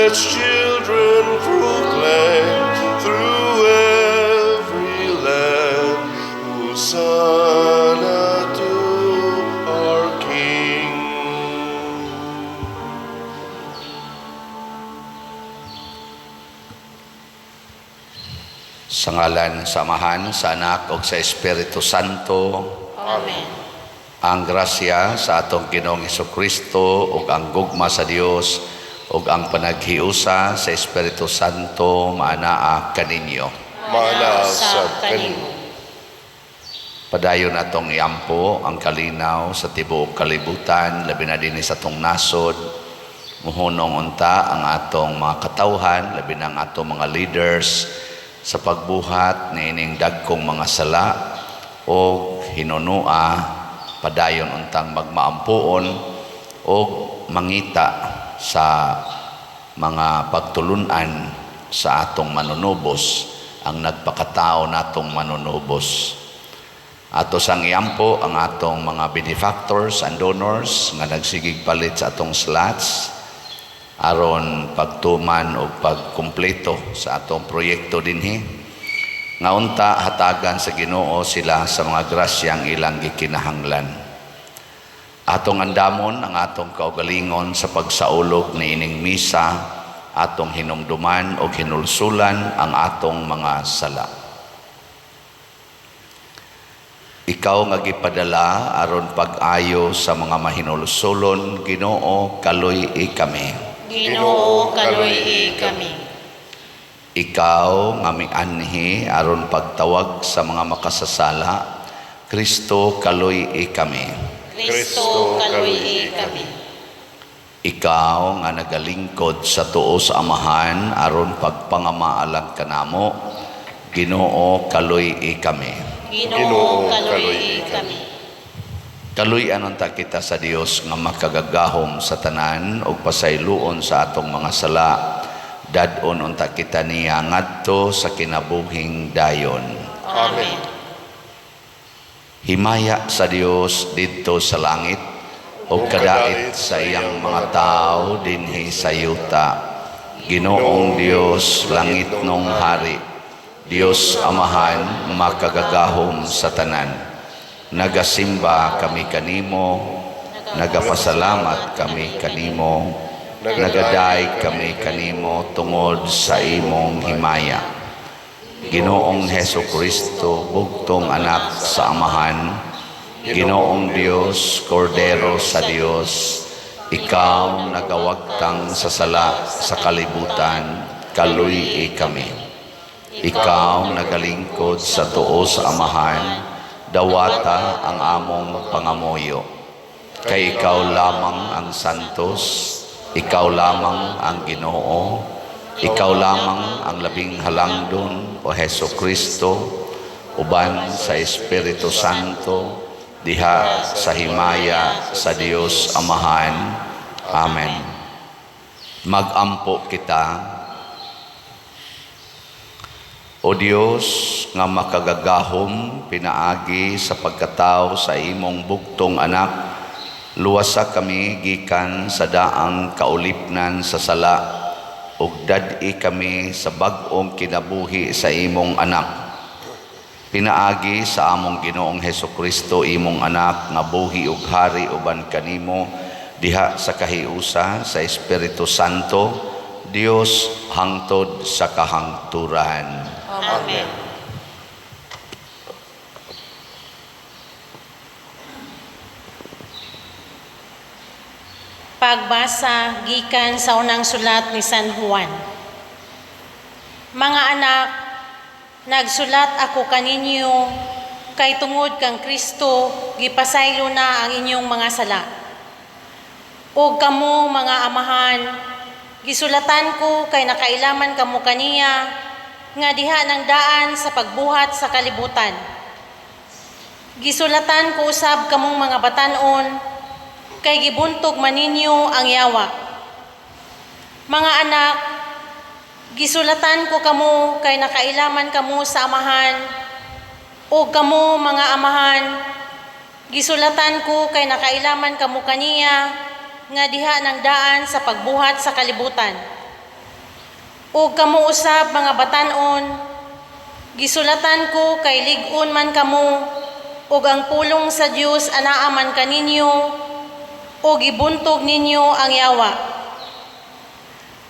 Its children proclaim through every land, Hosanna to our King. Sa ngalan sa Amahan, sa Anak ug sa Espiritu Santo. Amen. Ang grasya sa atong Ginoong Hesukristo ug ang gugma sa Dios ug ang panaghiusa sa Espiritu Santo maanaa kaninyo. Maanaa sab kanimo. Padayon atong iampo ang kalinaw sa tibuok kalibutan, labi na dinhi sa atong nasod. Muhunong unta ang atong mga katawhan, labi na ang atong mga leaders sa pagbuhat niining dagkong mga sala og hinunua, padayon untang magmaampuon og mangita sa mga pagtulunan sa atong manunubos, ang nagpakatao natong manunubos. Ato sang iampo ang atong mga benefactors and donors nga nagsigig palit sa atong slots aron pagtuman o pagkumpleto sa atong proyekto dinhi. Nga unta hatagan sa Ginoo sila sa mga grasyang ilang gikinahanglan. Atong andamon ang atong kaugalingon sa pagsaulog niining misa, atong hinumduman o hinulsulan ang atong mga sala. Ikaw nga gipadala aron pag-ayo sa mga mahinulsulon, Ginoo, kaluy-i kami. Ginoo, kaluy-i kami. Ikaw nga mianhi aron pagtawag sa mga makasasala, Kristo, kaluy-i kami. Kristo, kaluy-i kami. Ikaw nga nagalingkod sa tuo sa Amahan aron pagpangamaalang kanamo, Ginoo, kaluy-i kami. Ginoo, kaluy-i kami. Kaluy-an unta kita sa Dios nga makagagahom sa tanan ug pasayloon sa atong mga sala. Dad-on unta kita niya ngadto sa kinabuhing dayon. Amen. Himaya sa Dios didto sa langit ug kadait sa iyang mga tawo dinhi sa yuta. Ginoong Dios, langit nong hari, Dios Amahan, makagagahom sa tanan. Nagasimba kami kanimo, nagapasalamat kami kanimo, nagadaig kami kanimo tungod sa imong himaya. Ginoong Heso Kristo, bugtong anak sa Amahan, Ginoong Dios, Kordero sa Dios, ikaw nagawagtang sa sala sa kalibutan, kaluy-i kami. Ikaw nagalingkod sa tuo sa Amahan, dawata ang among pangamuyo. Kay ikaw lamang ang santos, ikaw lamang ang Ginoo, ikaw lamang ang labing halangdon, o Heso Kristo, uban sa Espiritu Santo, diha sa himaya sa Dios Amahan. Amen. Magampo kita. O Dios nga makagagahom pinaagi sa pagkatao sa imong bugtong anak, luwasa kami gikan sa daang kaulipnan sa sala ug dad-i kami sa bag-ong kinabuhi sa imong anak. Pinaagi sa among Ginoong Hesukristo, imong anak nga buhi ug hari uban kanimo diha sa kahiusa sa Espiritu Santo, Dios hangtod sa kahangturan. Amen. Pagbasa gikan sa unang sulat ni San Juan. Mga anak, nagsulat ako kaninyo kay tungod kang Kristo gipasaylo na ang inyong mga sala. Og kamo mga amahan, gisulatan ko kay nakailaman kamo kaniya nga diha ng daan sa pagbuhat sa kalibutan. Gisulatan ko usab kamong mga batan-on kay gibuntog man ninyo ang yawa. Mga anak, gisulatan ko kamo kay nakailaman kamo sa amahan, o kamo mga amahan, gisulatan ko kay nakailaman kamo kaniya nga diha ng daan sa pagbuhat sa kalibutan. Ug kamo usab mga batan-on, gisulatan ko kay lig-on man kamo, ug ang pulong sa Dios anaa man kaninyo, ug gibuntog ninyo ang yawa.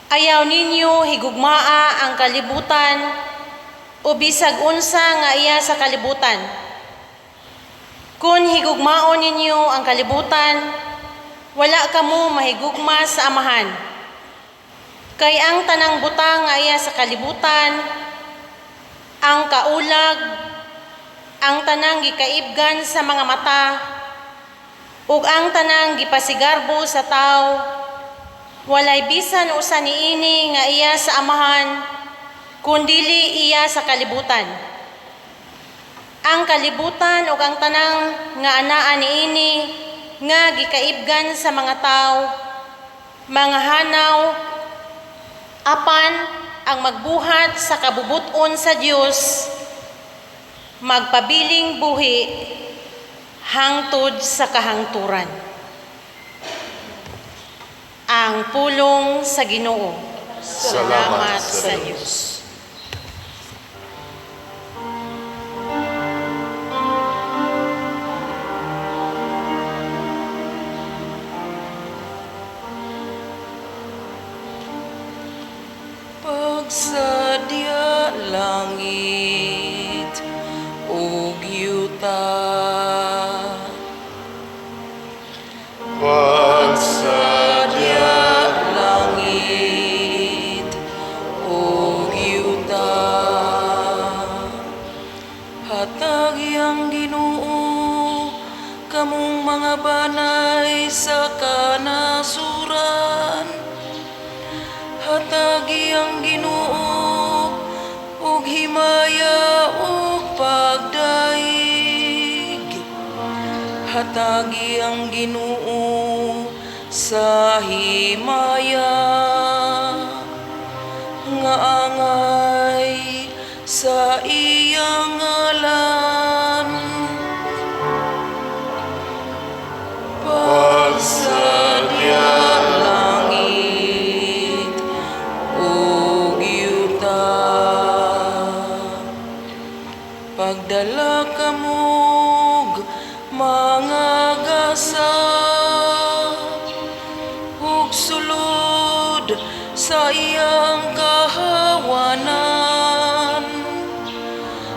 Ayaw ninyo higugmaa ang kalibutan o bisag unsa nga iya sa kalibutan. Kung higugmaon ninyo ang kalibutan, wala kamo mahigugma sa Amahan. Kay ang tanang butang nga iya sa kalibutan, ang kaulag, ang tanang gikaibgan sa mga mata, ug ang tanang gipasigarbo sa tao, walay bisan usa niini nga iya sa Amahan, kundili iya sa kalibutan. Ang kalibutan ug ang tanang nga anaa niini nga gikaibgan sa mga tao, mga hanaw, apan ang magbuhat sa kabubut-on sa Dios magpabiling buhi hangtod sa kahangturan. Ang pulong sa Ginoo. Salamat sa Dios. Pagsadya langit ug yuta, Pagsadya langit ug yuta, hatagi ang Ginoo kamong mga banay sa kanasuran. Hatagi ang Ginoo ug himaya ug pagdaig. Hatagi ang Ginoo sa himaya nga angay sa iyang ngalan. Pagsadya langit ug yuta, pagdala kamog mga gasa ug sulod sa iyang kahawanan.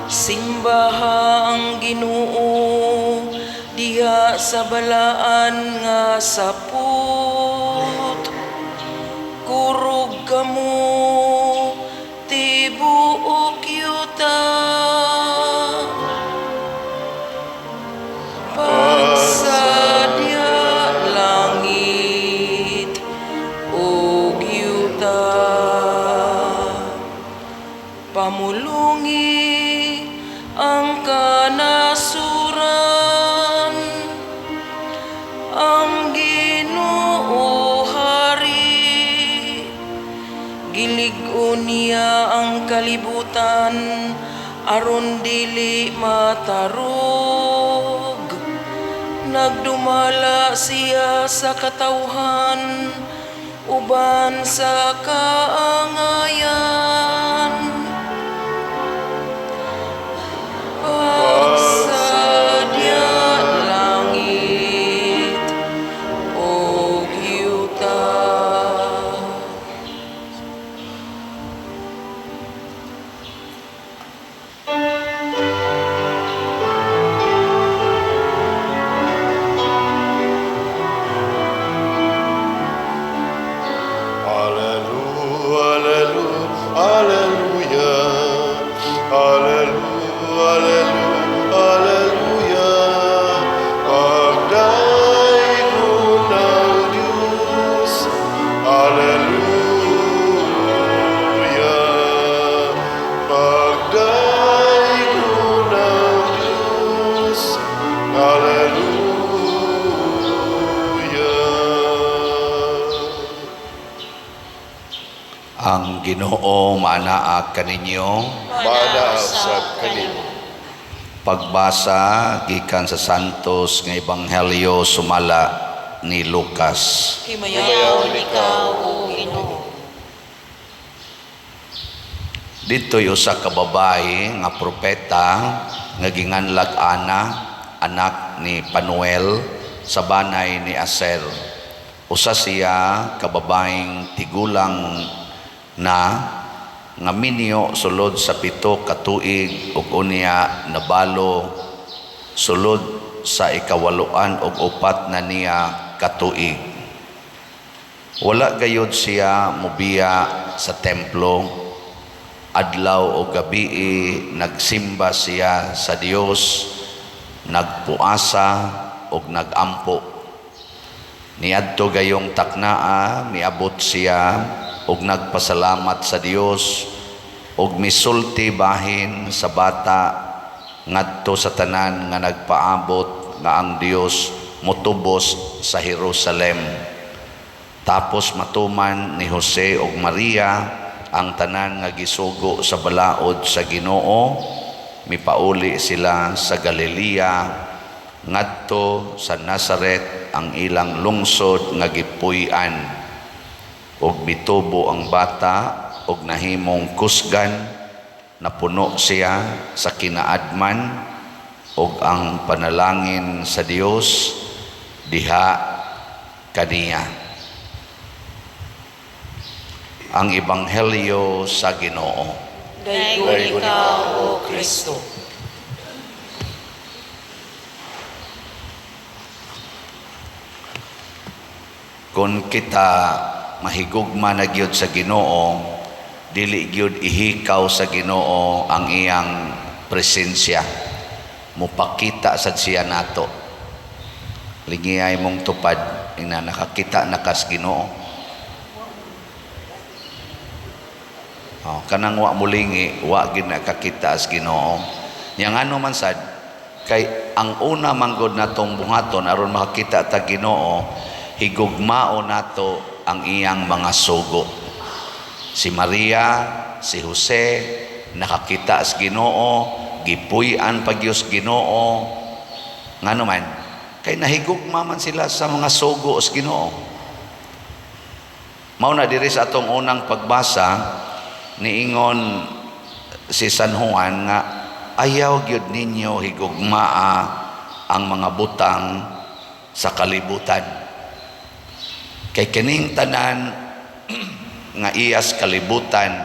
Simbaha ang Ginoo diha sa balaan nga sapot. Kurog kamo tibuok yuta. Pagsadya langit ug yuta, pamulungi ang kanasuran. Ang Ginoo hari, gilig-on niya ang kalibutan aron dili matarog. Nagdumala siya sa katawhan uban sa kaangayan. Pagsadya langit ug yuta. Alleluia, alleluia, alleluia, alleluia, alleluia. Pagdaigon ang Diyos, alleluia. Pagdaigon ang Diyos, alleluia. Ang Ginoo maanaa kaninyo. Maanaa usab kanimo. Pagbasa gikan sa Santos nga Ebanghelyo sumala ni Lucas. Himayaon ikaw, O Ginoo. Dito'y usa ka babae nga propeta nga ginganlag Ana, anak ni Panuel, sa banay ni Aser. Usa siya ka babaeng tigulang na nga minyo sulod sa 7 ka tuig ug unya nabalo sulod sa 84 na niya ka tuig. Wala gayod siya mobiya sa templo. Adlaw o gabii nagsimba siya sa Dios, nagpuasa og nagampo. Niadto gayong taknaa, miabot siya og nagpasalamat sa Dios og misulti bahin sa bata ngadto sa tanan nga nagpaabot nga ang Dios motubos sa Jerusalem. Tapos matuman ni Jose og Maria ang tanan nga gisugo sa balaod sa Ginoo, mipauli sila sa Galilea ngadto sa Nazaret, ang ilang lungsod nga gipuy-an. Og mitubo ang bata og nahimong kusgan, napuno siya sa kinaadman, og ang panalangin sa Dios diha kaniya. Ang Ebanghelyo sa Ginoo. Daygon ikaw, O Kristo. Kung kita mahigugma na gyud sa Ginoo, dili gyud ihikaw sa Ginoo ang iyang presensya. Mupakita sad siya nato. Lingiyay mong tupad ina nakakita na kas Ginoo. Oh, kanang wa mulingi, wa gid nakakita as Ginoo. Nya ngano man sad kay ang una manggod natong buhaton aron makakita ta Ginoo, higugmao nato ang iyang mga sugo. Si Maria, si Jose nakakita as Ginoo, gipuy-an pa gyud Ginoo. Ngano man kay nahigugma man sila sa mga sugo sa Ginoo. Mao na diri sa atong unang pagbasa niingon si San Juan nga ayaw gyud ninyo higugmaa ang mga butang sa kalibutan. Kay kining tanan nga iyas kalibutan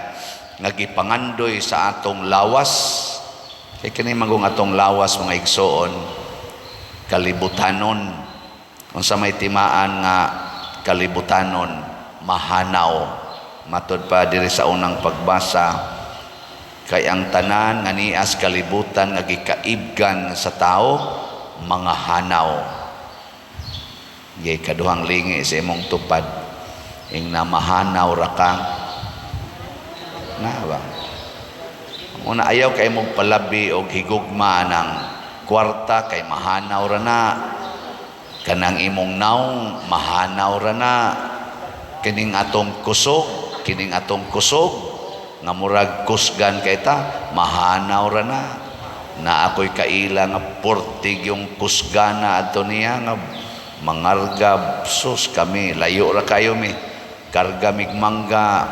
nga gipangandoy sa atong lawas, kay kini manggong atong lawas mga igsoon, kalibutanon. Unsa may timaan nga kalibutanon, mahanaw. Matod pa diri sa unang pagbasa, kay ang tanan nga nias kalibutan nga gikaibgan sa tao, mga hanaw. Gay kaduhang lingi sa imong tupad, ing namahanaw ra ka. Na ba? Una ayaw kay mong palabi og higugma ng kwarta kay mahanaw ra na. Kanang imong naong mahanaw ra na. Kining atong kusog, kining atong kusog nga murag kusgan kay ta, mahanaw ra na. Na ako'y kaila nga portig yung kusgana adto niya nga mangarga, sus kami layo ra kayo mi. Karga mig mangga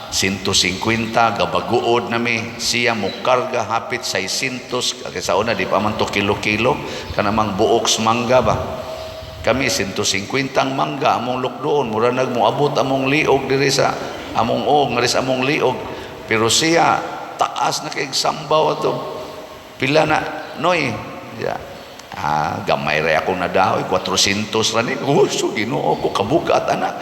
150 gabaguod na mi, siya mo karga hapit 600 kay sa una di pa man to kilo-kilo kanamang buok sa mangga ba. Kami 150 ang mangga among lukdoon, mura nag moabot among liog diri sa among og ngari sa among liog, pero siya taas na kay sambaw ato pila na noy ya. Ah, gamay ra akong nadahoy 400 ra ni. Oh, so Ginoo ko kabugat ana.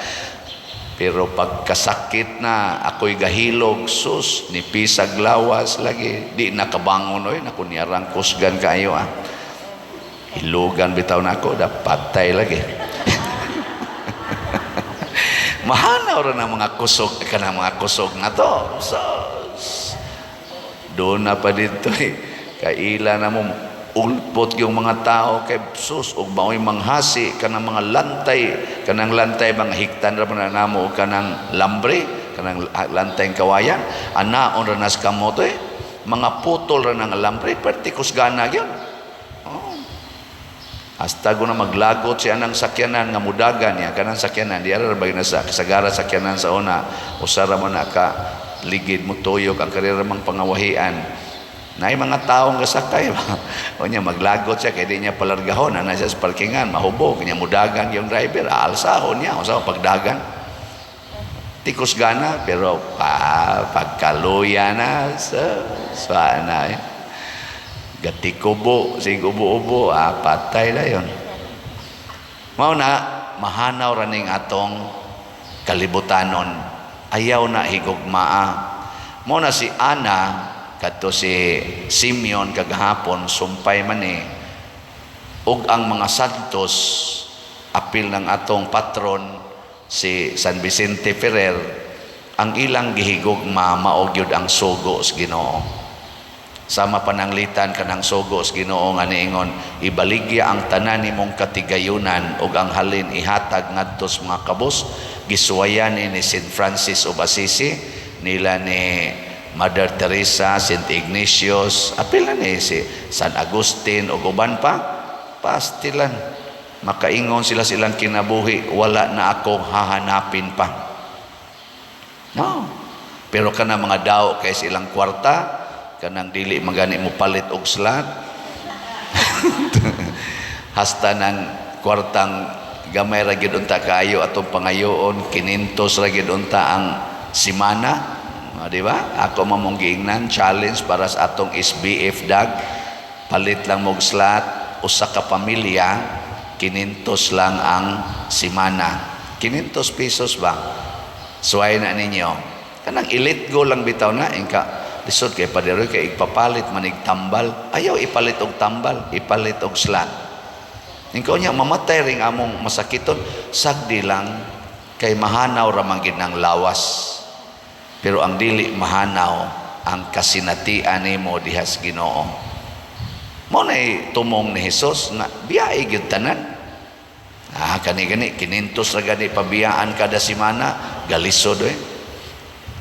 Pero pagkasakit na ako'y gahilog, sus ni pisag lawas lagi di nakabangon oy, naku niyarang kusgan kayo ah. Hilugan bitaw na ako, dapat patay lagi. Mahanaw ra na mga kusog, kanang mga kusog na to. Sus. Doon na pa dito eh. Kaila na mo ulpot yung mga tao kay sus ug maoy manghasi kanang mga lantay, kanang lantay mga hiktan ra man namo og kanang lambre, kanang lantay kawayan, anaon ra nas kamo to eh. Mga putol ra ng lambre, perti kusgana gyud. Oh. Hasta go na maglagot siya ng sakyanan nga mudagan niya, kanang sakyanan, di ara ba na sa kasagara sakyanan sa una, usa ra man ka Ligid mo tuyok ang karera mang pangawahian. Naay mga taong gasakay ba. O niya maglagot siya kay di niya palargahon ana siya sa parkingan, mahubog niya, mudagan yung driver, aalsahon niya unsa pagdagan. Tikos gana pero pa pagkaluya na sa na eh. Gatikubo, sig ubo-ubo, ah, patay na yon. Mao na mahanaw ra ning atong kalibutanon. Ayaw na higugmaa. Mao na si Ana kadto si Simeon kagahapon, sumpay man eh. Ug ang mga santos, apil ng atong patron si San Vicente Ferrer, ang ilang gihigugma mao gyud ang sugo sa Ginoo. Sama pananglitan kanang sugo sa Ginoo nga niingon, "Ibaligya ang tanan nimong katigayunan ug ang halin ihatag ngadto sa mga kabus." Gisuwayan ni St. Francis of Assisi, nila ni Mother Teresa, St. Ignatius, apil na ni si San Agustin ug uban pa. Pastilan makaingon sila silang kinabuhi, "Wala na akong hahanapin pa." No, pero kana mga daw kay silang kwarta, kanang dili magani mo palit og slot, hasta ng kwartang gamay ra gyud unta kaayo atong pangayoon, 500 ra gyud unta ang simana. Ah, di ba? Ako mamong giingnan, challenge para sa atong SBF dag. Palit lang mog slot, usa ka pamilya, 500 lang ang simana. 500 pesos ba? Suway na ninyo. Kanang i-let go lang bitaw na ingka lisod kay padero kay igpapalit manig tambal. Ayaw ipalit og tambal, ipalit og slot. Ingka niya mamatay ring among masakiton, sagdi lang kay mahanaw ra man gid ng lawas. Pero ang dili mahanaw ang kasinatian nimo diha sa Ginoo. Mao nay tumong ni Hesus nga biyae gyud tanan. Ah, kani gani 500 ra gani pabiyaan kada semana, galisod eh.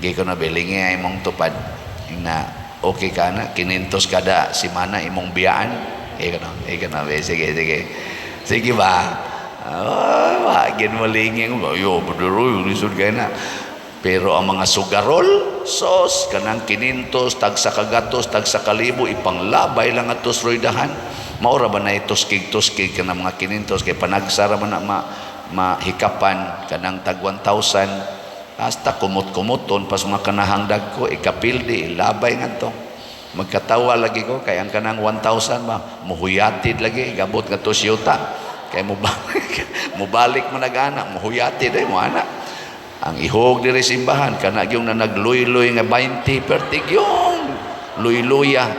Gi ko na bilingi ay imong tupad. Na okay ka na 500 kada semana imong biyaan. Eh ka na, sige sige. Sige ba? Oh, wa gid mo lingi mo. Yo, buduro lisod kay na. Pero ang mga sugarol, sos, kanang 500, tag sa kagatos, tag sa kalibo, ipanglabay lang atos roydahan. Maura ba na tuskig-tuskig kanang mga 500, kay panagsara man na mahikapan, kanang tag 1,000, hasta kumot-kumuton, pas mga kanahang dagko, ikapildi, ilabay nga to. Magkatawa lagi ko, kay ang kanang 1,000 ba, muhuyatid lagi, gabot nga to siyuta. Kay mubalik, mubalik man nag-ana, muhuyatid ay mo ana. Ang ihog diri simbahan kana gyung na nagluy-luy nga 20 pertig yung luy-luya,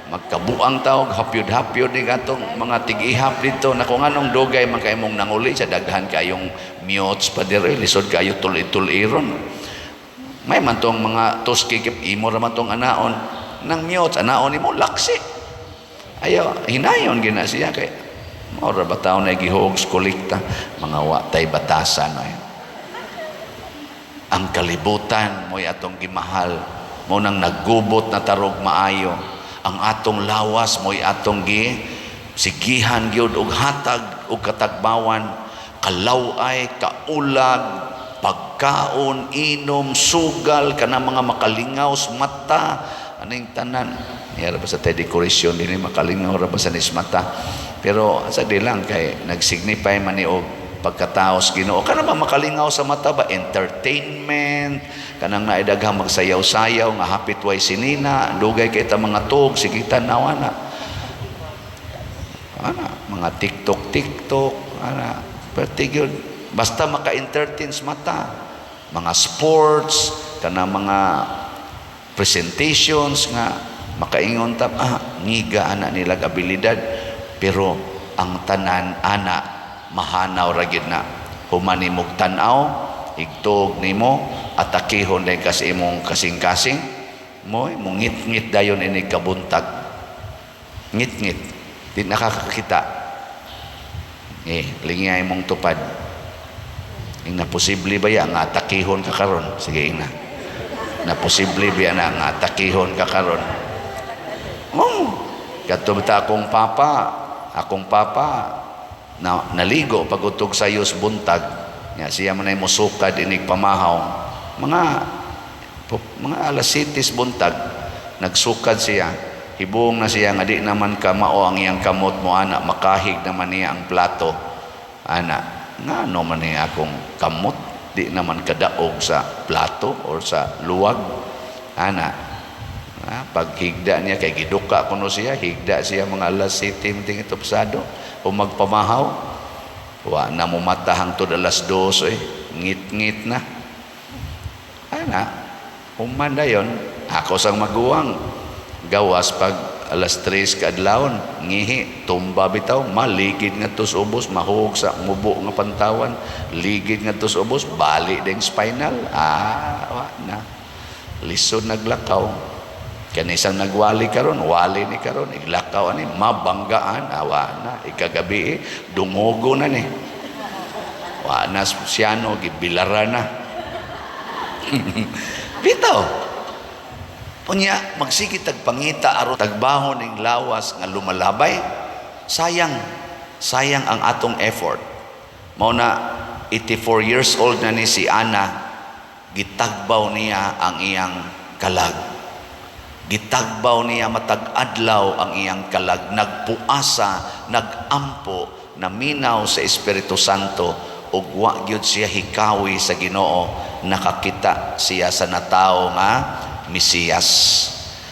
magkabuang tawag hapyod-hapyod ni katong mga tig-ihap dito na kung anong dugay man kay mong nanguli sa daghan kayong mutes pa diri, lisod kayo tul-tuliron. May man tong mga tuskig, imo ra man tong anaon nang mutes, anaon nimo laksi, ayaw hinayon gina siya kay mao ra ba taon na gihog kolekta, mga wa tay batasan ay. Ang kalibutan mo'y atong gimahal, mo nang naggubot na tarog maayo. Ang atong lawas mo'y atong gi sigihan gyud og hatag og katagbawan, kalaway, kaulag, pagkaon, inom, sugal, kana mga makalingaw sa mata, aning tanan. Niya ra ba sa tay dekorasyon dinhi, makalingaw ra ba sa nis mata. Pero sa di lang kay nagsignify man ni og pagkatao sa Ginoo. Kana ba makalingaw sa mata ba, entertainment, kanang naidaghang magsayaw-sayaw nga hapit way sinina, dugay kay ta mga tug sige tan-awa na. Ana, mga TikTok TikTok, ana, perti gyud basta maka-entertain sa mata. Mga sports, kanang mga presentations nga makaingon ta, ah, ngiga ana nila abilidad, pero ang tanan ana mahanaw ra gyud na. Human nimog tan-aw, igtuog nimo, atakihon din kas imong kasing-kasing mo, mungit-ngit dayon ini kabuntag, ngit-ngit di nakakakita eh. Lingay mong tupad, ing na posible ba ya nga atakihon ka karon? Sige, ing na posible ba na nga atakihon ka karon mo? Kadto bita akong papa na naligo pagutog sa buntag nya, siya man ay musukad inig pamahaw mga Mga alas 7 buntag, nagsukad siya. Hibong na siya nga di naman kamao ang iyang kamot mo ana, makahig naman niya ang plato. Ana, ngano man niya akong kamot, di naman kadaog sa plato or sa luwag. Ana, paghigda niya kay giduka kuno siya, higda siya mga alas 7 ting ito pasado o magpamahaw. Wa na mo mata hangtod alas 2 eh, ngit-ngit na. Ana, human dayon, ako sang maguwang gawas pag alas 3 kaadlawon, ngihi, tumba bitaw, maligid nga tos ubos, mahug sa mubo nga pantawan, ligid nga tos ubos, bali ding spinal. Ah, wa na. Lisod naglakaw. Kanisang nagwali karon, wali ni karon, iglakaw ani, mabanggaan, awa na, ikagabi eh, dungogo na ni. Wa na siyano, gibilara na. Bitaw. Unya, magsige tagpangita aron tagbahon ning lawas nga lumalabay. Sayang, sayang ang atong effort. Mao na 84 years old na ni si Ana, gitagbaw niya ang iyang kalag. Gitagbaw niya matag adlaw ang iyang kalag, nagpuasa, nagampo, naminaw sa Espiritu Santo ug wa gyud siya hikawi sa Ginoo, nakakita siya sa natawo nga Mesiyas.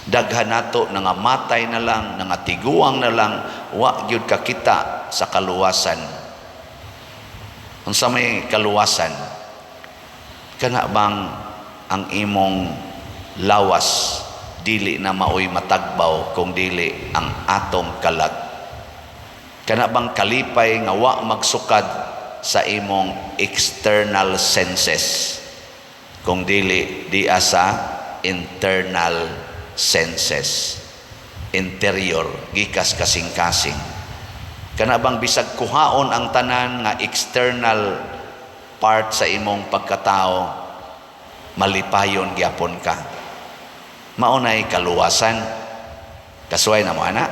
Daghan nato nangamatay na lang, nangatiguang na lang, wa gyud kakita sa kaluwasan. Unsa may kaluwasan? Kana bang ang imong lawas dili na maoy matagbaw kung dili ang atong kalag? Kana bang kalipay nga wa magsukad sa imong external senses kung dili dia sa internal senses, interior, gikas kasing-kasing? Kana bang bisag kuhaon ang tanan nga external part sa imong pagkatao, malipayon gyapon ka? Mao nay kaluwasan. Kasuway na mo ana.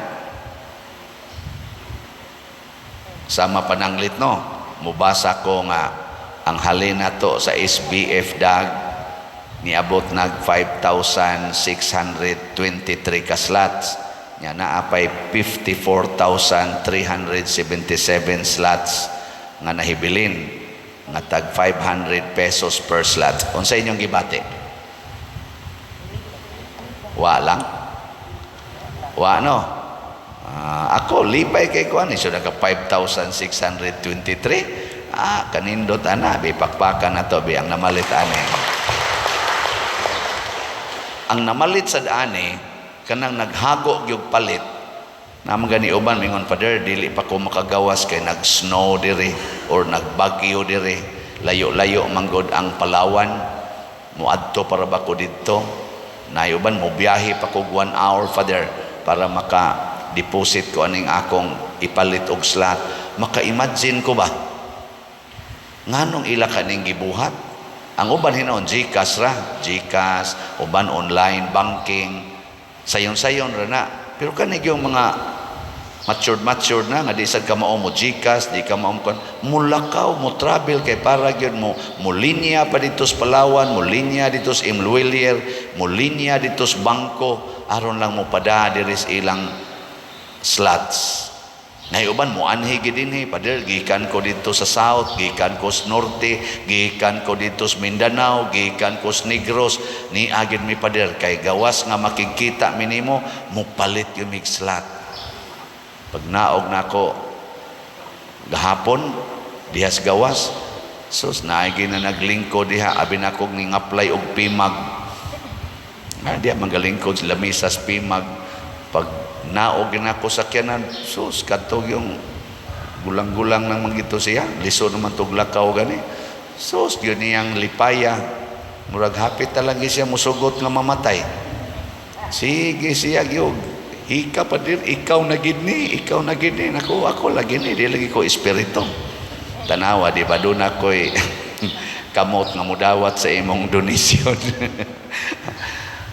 Sama pananglit, no, mubasa ko nga ang halin nato sa SBF dag niabot nag 5,623 ka slots. Nya naa pay 54,377 slots nga nahibilin nga tag 500 pesos per slot. Unsa inyong gibati? Wa lang. Wa, no. Ako lipay kay ko ani, so naka 5,623. Ah, kanindot ana, bi pakpakan na to bi ang namalit ani. Ang namalit sa ani kanang naghago gyud palit. Naman gani uban mingon, "Father, dili pa ko makagawas kay nag-snow diri or nagbagyo diri. Layo-layo manggod ang Palawan. Muadto para ba ko didto?" Naay uban, "Mo biyahe pa ko 1 hour, Father, para maka deposit ko aning akong ipalit og slot." Maka-imagine ko ba? Nganong ila kaning gibuhat? Ang uban hinuon GCash ra, GCash, uban online banking, sayon-sayon ra na. Pero kani yung mga matured matured na nga di sad ka mao mo GCash, di ka mao kon mulakaw, mo travel kay para gyud mo mo linya pa dito sa Palawan, mo linya dito sa M Lhuillier, mo linya dito sa bangko aron lang mo pada diri sa ilang slots. Nay uban mo anhi gid dinhi, "Father, gikan ko dito sa South, gikan ko sa Norte, gikan ko dito sa Mindanao, gikan ko sa Negros, ni agid mi, Father, kay gawas nga makikita mi nimo, mo palit yung mig slot." Pag naog nako gahapon dihas gawas, sus, naigi na naglingkod diha, abi nako ning apply og PMAG. Nga diha magalingkod sila misas PMAG. Pag naog na ko sakyanan, sus, kadto yung gulang-gulang nang mangito siya, lisod naman tog lakaw gani. Sus, yun niyang lipaya, murag hapit talaga siya musugot nga mamatay. Sige siya gyud. "Hika pa dir, ikaw na gid ni, ikaw na gid ni." "Naku, ako lagi ni, di lagi ko espiritu." Tanawa, di ba doon ako'y kamot nga mudawat sa imong donasyon.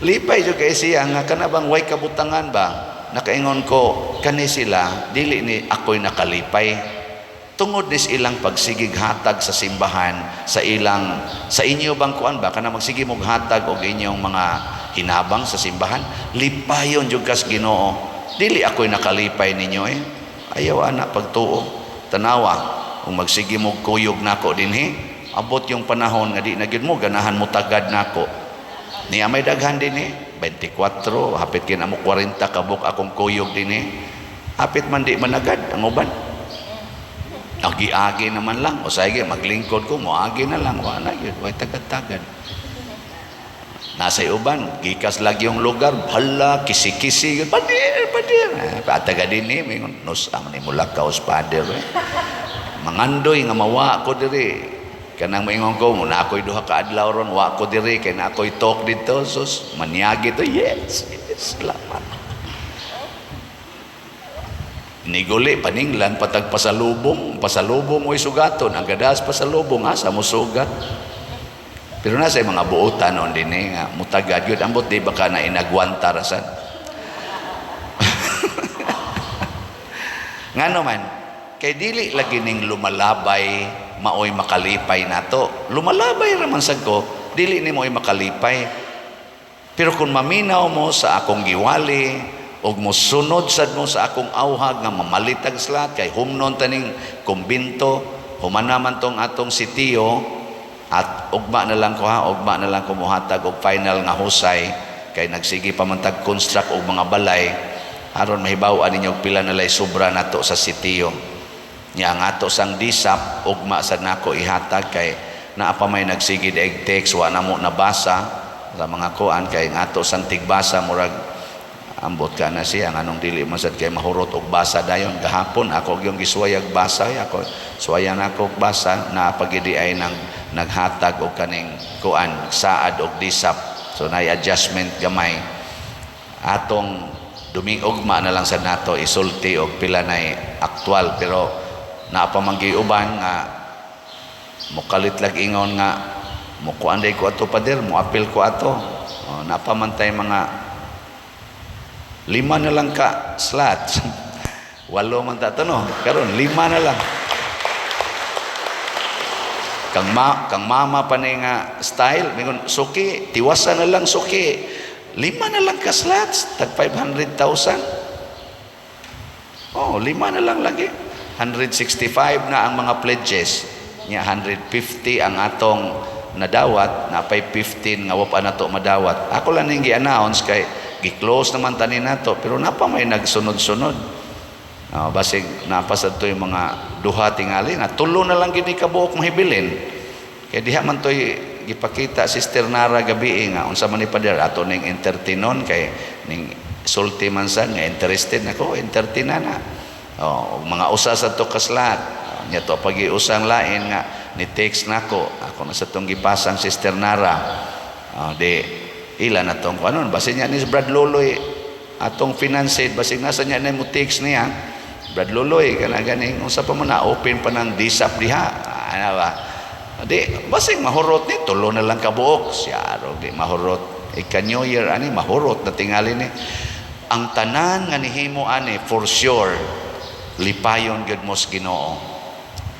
Lipay jud kay siya nga kana bang way kabutangan ba? Nakaingon ko kani sila, dili ni ako'y nakalipay. Tungod nis ilang pagsigig hatag sa simbahan, sa ilang, sa inyo bang kuan ba, kana magsige mog hatag og inyong mga hinabang sa simbahan, lipayon jud kas Ginoo. Dili ako'y nakalipay ninyo eh. Ayaw ana pagtuo. Tanawa, kung magsige mo kuyog nako dinhi, abot yung panahon nga di na gyud mo ganahan mo tagad nako. Niya may daghan dinhi, 24, hapit kina mo 40 kabuk akong kuyog dinhi. Hapit man di managad ang uban. Agi-agi naman lang. O sige, maglingkod ko, moagi na lang. Wa na gyud, way tagad-tagad. Nasa uban, gikas lagi yung lugar, hala, kisi-kisi, pader, pader. Eh, pataga din eh, may nus, ang ni mulakaw pader. Eh. Mangandoy nga mawa ko diri. Kanang maingon ko, muna ako'y duha ka adlaw ron, wa ko diri, kay na ako'y talk dito, sus, manyagi to, yes, yes, salamat. Niguli, paninglan, patag pasalubong, pasalubong o'y sugaton, ang gadas pasalubong, asa mo sugat. Pero nasa yung mga buotan noon din eh, nga, mutagad yun, ambot di ba ka na inagwanta rasan? Nga naman, kay dili lagi ning lumalabay, maoy makalipay nato. Lumalabay raman sad ko, dili ni mo'y makalipay. Pero kung maminaw mo sa akong giwali, og mosunod sad mo sa akong awhag nga mamalitag slat, kay humnon taning kumbinto, humana man tong atong sitiyo, at ugma na lang ko ha, ugma na lang ko muhatag og final nga husay, kay nagsige pa man tag construct og mga balay, aron mahibaw-an ninyo og pila na lay sobra nato sa sitiyo. Nya ang ato sang disap, ugma sad nako ihatag kay naa pa may nagsige og text, wa na mo nabasa sa mga kuan, kay ang ato sang tigbasa murag ambot ka na siya nganong dili man sad kay mahurot og basa dayon. Gahapon ako gyung gisuwayag basa, ako suwayan ako og basa na pagidi ay nang naghatag og kaning kuan saad og disap, so nay adjustment gamay. Atong dumiugma na lang sad nato isulti og pila nay aktual, pero naa pa man gyud uban nga mokalit lag ingon nga mokuan day ko ato pader, moapil ko ato. O, naa pa man tay mga 5 na lang ka slot. 8 man ta to, no? Karon 5 na lang. Kang kang mama pa ni nga style, mingon suki, tiwasa na lang suki. 5 na lang ka slots, tag 500,000. Oh, 5 na lang lagi. 165 na ang mga pledges. Nya 150 ang atong nadawat, napay 15 nga wa pa nato madawat. Ako lang ning gi-announce kay gi-close naman tani nato, pero napa may nagsunod-sunod. Basig napasad to yung mga duha tingali na tulo na lang gini kabuok mahibilin. Kay diha man toy gipakita Sister Nara gabi nga unsa man ni pader ato ning entertainon kay ning sulti man sad nga interested nako entertain na na. Oh, mga usa sa to kaslat. Nya to pag-iusang lain nga ni text nako ako na sa tong gipasang Sister Nara. Di ila na tong kuanon basin niya ni Brad Loloy atong finance basig nasa niya na mo text niya Brad Loloy kana ganing unsa pa man na open pa ng disap diha ana ba di basig mahurot ni tulo na lang kabuok siya di mahurot ika New Year ani mahurot na tingali ni ang tanan nga nihimo ani for sure lipayon gyud mo sa Ginoo.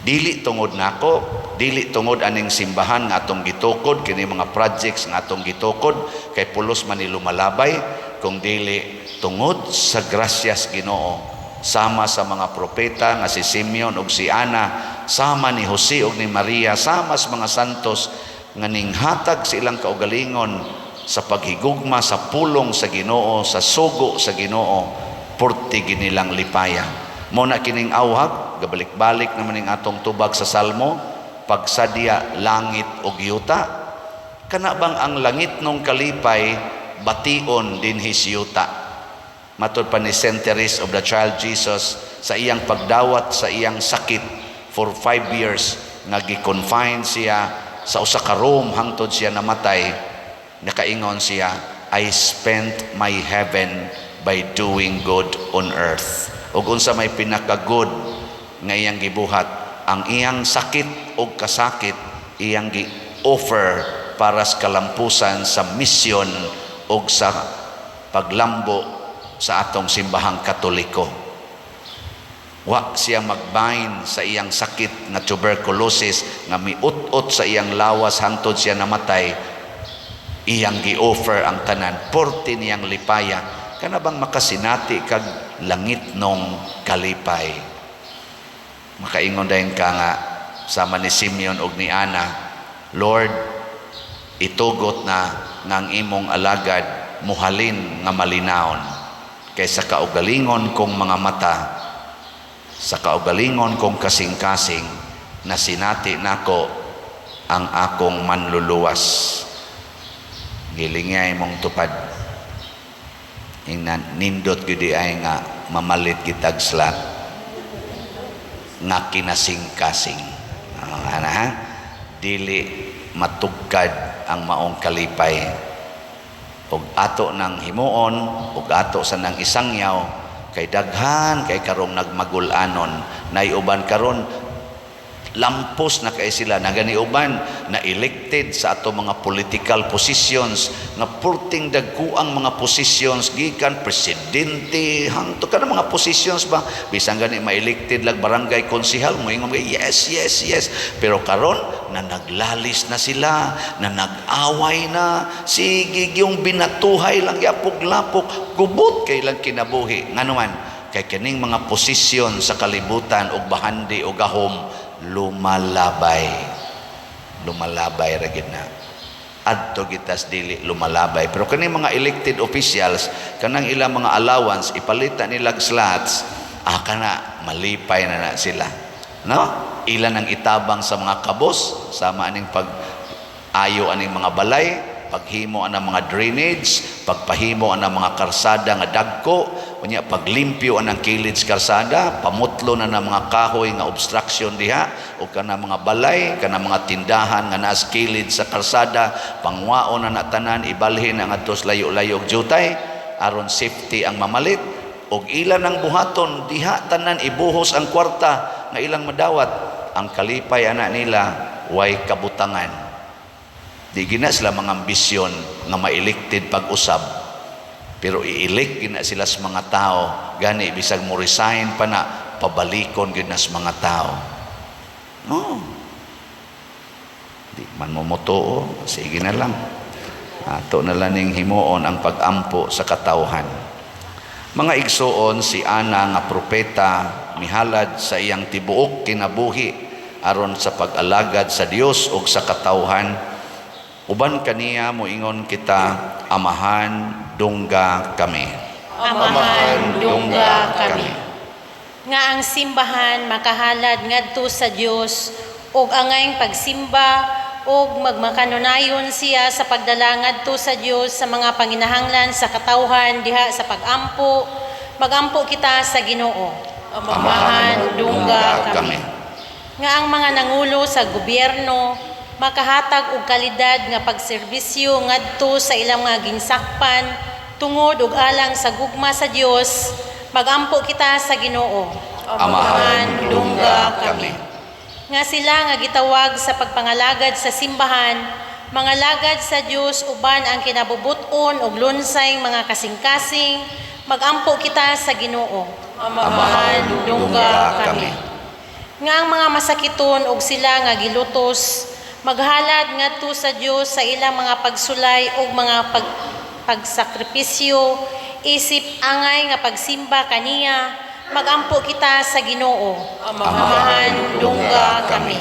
Dili tungod nako, dili tungod aning simbahan nga atong gitukod, kini mga projects nga atong gitukod, kay pulos man ni lumalabay, kung dili tungod sa grasyas Ginoo, sama sa mga propeta nga si Simeon ug si Ana, sama ni Jose ug ni Maria, sama sa mga santos nga ninghatag sa ilang kaugalingon sa paghigugma sa pulong sa Ginoo, sa sugo sa Ginoo, purti ginilang lipaya. Mo na kining awhag, gabalik-balik naman ning atong tubag sa Salmo, pagsadya langit ug yuta. Kana bang ang langit nung kalipay bation dinhi sa yuta? Matod pa ni Saint Therese of the Child Jesus sa iyang pagdawat sa iyang sakit for 5 years nga gi-confine siya sa usa ka room hangtod siya namatay, nakaingon siya, I spent my heaven by doing good on earth. Ug unsa may pinaka-good nga iyang gibuhat, ang iyang sakit og kasakit iyang gi-offer para sa kalampusan sa misyon og sa paglambo sa atong simbahang Katoliko. Wa siya magbain sa iyang sakit nga tuberculosis nga miut-ut sa iyang lawas hangtod siya namatay. Iyang gi-offer ang tanan, porte niyang lipaya. Kana bang makasinati kag langit nong kalipay? Makaingon dayon ka nga sama ni Simeon og ni Ana, "Lord, itugot na nga ang imong alagad muhalin nga malinawon kay sa kaugalingon kong mga mata, sa kaugalingon kong kasing-kasing, nasinati nako ang akong Manluluwas." Gilingay mong tupad. Ingnan nindot gyud ay nga mamalit kitag slot nga kinasing-kasing. Ah, ana ha? Dili matugkad ang maong kalipay. Ug ato nang himuon ug ato sa nang isangyaw kay daghan kay karong nagmagul-anon. Nay uban karon lampos na kay sila nagani, uban na elected sa ato mga political positions nga purting dagkuang mga positions, gikan presidente hangtod kana mga positions ba. Bisan gani ma-elected lag barangay konsehal, moingon yes." Pero karon na naglalis na sila, na nag-away na, sige yung binatuhay lang yapog-lapok, gubot kay lang kinabuhi. Ngano man? Kay kining mga posisyon sa kalibutan og bahandi og gahom lumalabay, lumalabay ra gid na. Adto gitas dili lumalabay, pero kani mga elected officials, kanang ilang mga allowance ipalitan nila slots, ah, kana malipay na na sila, no? Ilan ang itabang sa mga kabos sama aning pag ayo aning mga balay, paghimo ang mga drainage, pagpahimo ang mga karsada nga dagko, unya paglimpyo ang kilid sa karsada, pamutlo na ng mga kahoy nga obstruction diha, o kana mga balay, kana mga tindahan nga naas kilid sa karsada, pangwaon na na tanan, ibalhin ang adtos layo-layo og jutay aron safety ang mamalit. Og ilan ang buhaton diha tanan, ibuhos ang kwarta nga ilang madawat. Ang kalipay ana nila way kabutangan. Di gina sila mga ambisyon nga ma-elected pag-usab. Pero i-elect gina sila sa mga tao. Gani, bisag mo resign pa na, pabalikon gid na sa mga tao. No. Di man mo motuo, sige na lang. Ato na lang ning himuon ang pag-ampo sa katawhan. Mga igsuon, si Ana nga propeta mihalad sa iyang tibuok kinabuhi aron sa pag-alagad sa Dios ug sa katawhan. Uban kaniya moingon kita, "Amahan, dungga kami." Amahan, dungga kami. Nga ang simbahan makahalad ngadto sa Dios ug angayng pagsimba ug magmakanunayon siya sa pagdala ngadto sa Dios sa mga panginahanglan sa katawhan diha sa pag-ampo, magampo kita sa Ginoo. Amahan, dungga kami. Nga ang mga nangulo sa gobyerno makahatag og kalidad nga pagserbisyo ngadto sa ilang mga ginsakpan tungod ug alang sa gugma sa Dios, magampo kita sa Ginoo. Amahan, dungga kami. Nga sila nga gitawag sa pagpangalagad sa simbahan mangalagad sa Dios uban ang kinabubut-on ug lunsay mga kasing-kasing, magampo kita sa Ginoo. Amahan, dungga kami. Nga ang mga masakiton og sila nga gilutos maghalad ngadto sa Dios sa ilang mga pagsulay ug mga pagsakripisyo isip angay nga pagsimba kaniya, magampo kita sa Ginoo. Amahan, dungga kami.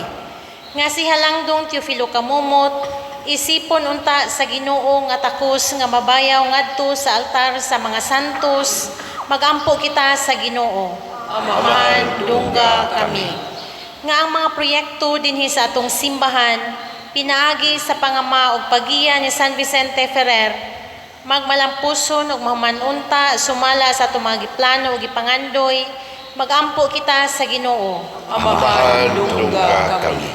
Nga si Halangdong Teofilo Camomot isipon unta sa Ginoo nga takos nga mabayaw ngadto sa altar sa mga santos, magampo kita sa Ginoo. Amahan, dungga kami. Nga ang mga proyekto dinhi sa atong simbahan pinaagi sa pangama ug pagiya ni San Vicente Ferrer magmalampuson ug mahuman-unta sumala sa atong mga giplano ug gipangandoy, magampo kita sa Ginoo. Amahan, dungga kami.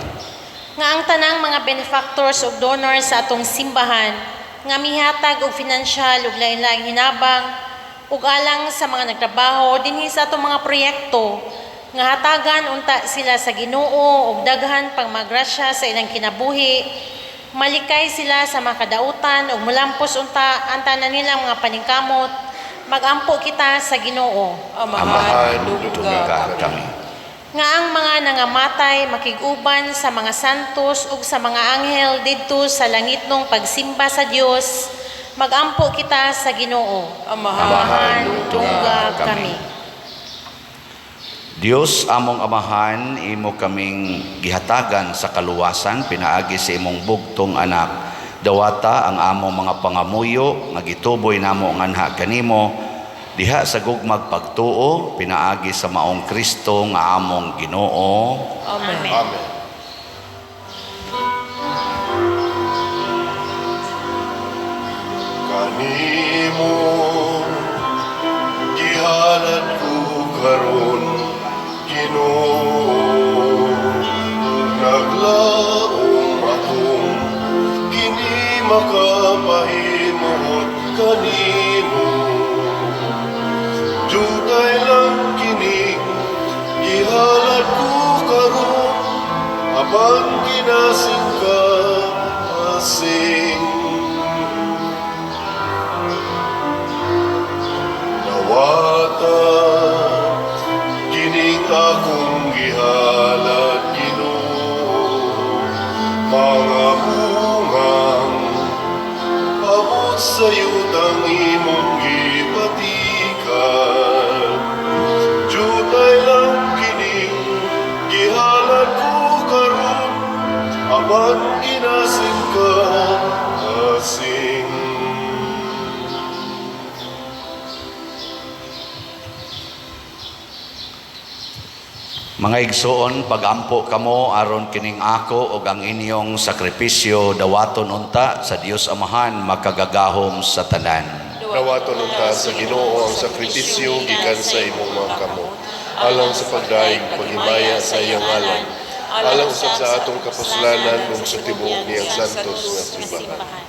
Nga ang tanang mga benefactors ug donors sa atong simbahan nga mihatag og financial ug lain-laing hinabang ug alang sa mga nagtrabaho dinhi sa atong mga proyekto, nga hatagan unta sila sa Ginoo og daghan pang magrasya sa ilang kinabuhi, malikay sila sa mga kadautan ug mulampos unta ang tanan nilang mga paningkamot. Magampo kita sa Ginoo. Amahan, dungga kami. Nga ang mga nangamatay makig-uban sa mga santos ug sa mga anghel didto sa langitnong pagsimba sa Dios, magampo kita sa Ginoo. Amahan, dungga kami. Dios among Amahan, imo kaming gihatagan sa kaluwasan pinaagi sa imong bugtong anak. Dawata ang among mga pangamuyo nga gituboy namo nganha kanimo diha sa gugmag pagtuo pinaagi sa maong Kristo nga among Ginoo. Amen. Amen. Kanimo gihalad ko karon, Ginoo, naglaom akong kini makapahimuot kanimo. Dugay lang kining gihalad ko karon, apan kinasing ka asing. Nawata kining akong gihalad, Ginoo, mga bungang abot sa yutang imong gipatikan. Jutay lang kining gihalad ko karon, apan ginasing ka asing. Mga igsoon, pagampo kamo aron kining ako ug ang inyong sakripisyo dawaton unta sa Dios Amahan makagagahom sa tanan. Dawaton unta sa Ginoo ang sakripisyo gikan sa imong mga kamot, alang sa pagdaig paghimaya sa iyang ngalan, alang usab sa atong kapuslanan ug sa tibuok niyang santos nga simbahan.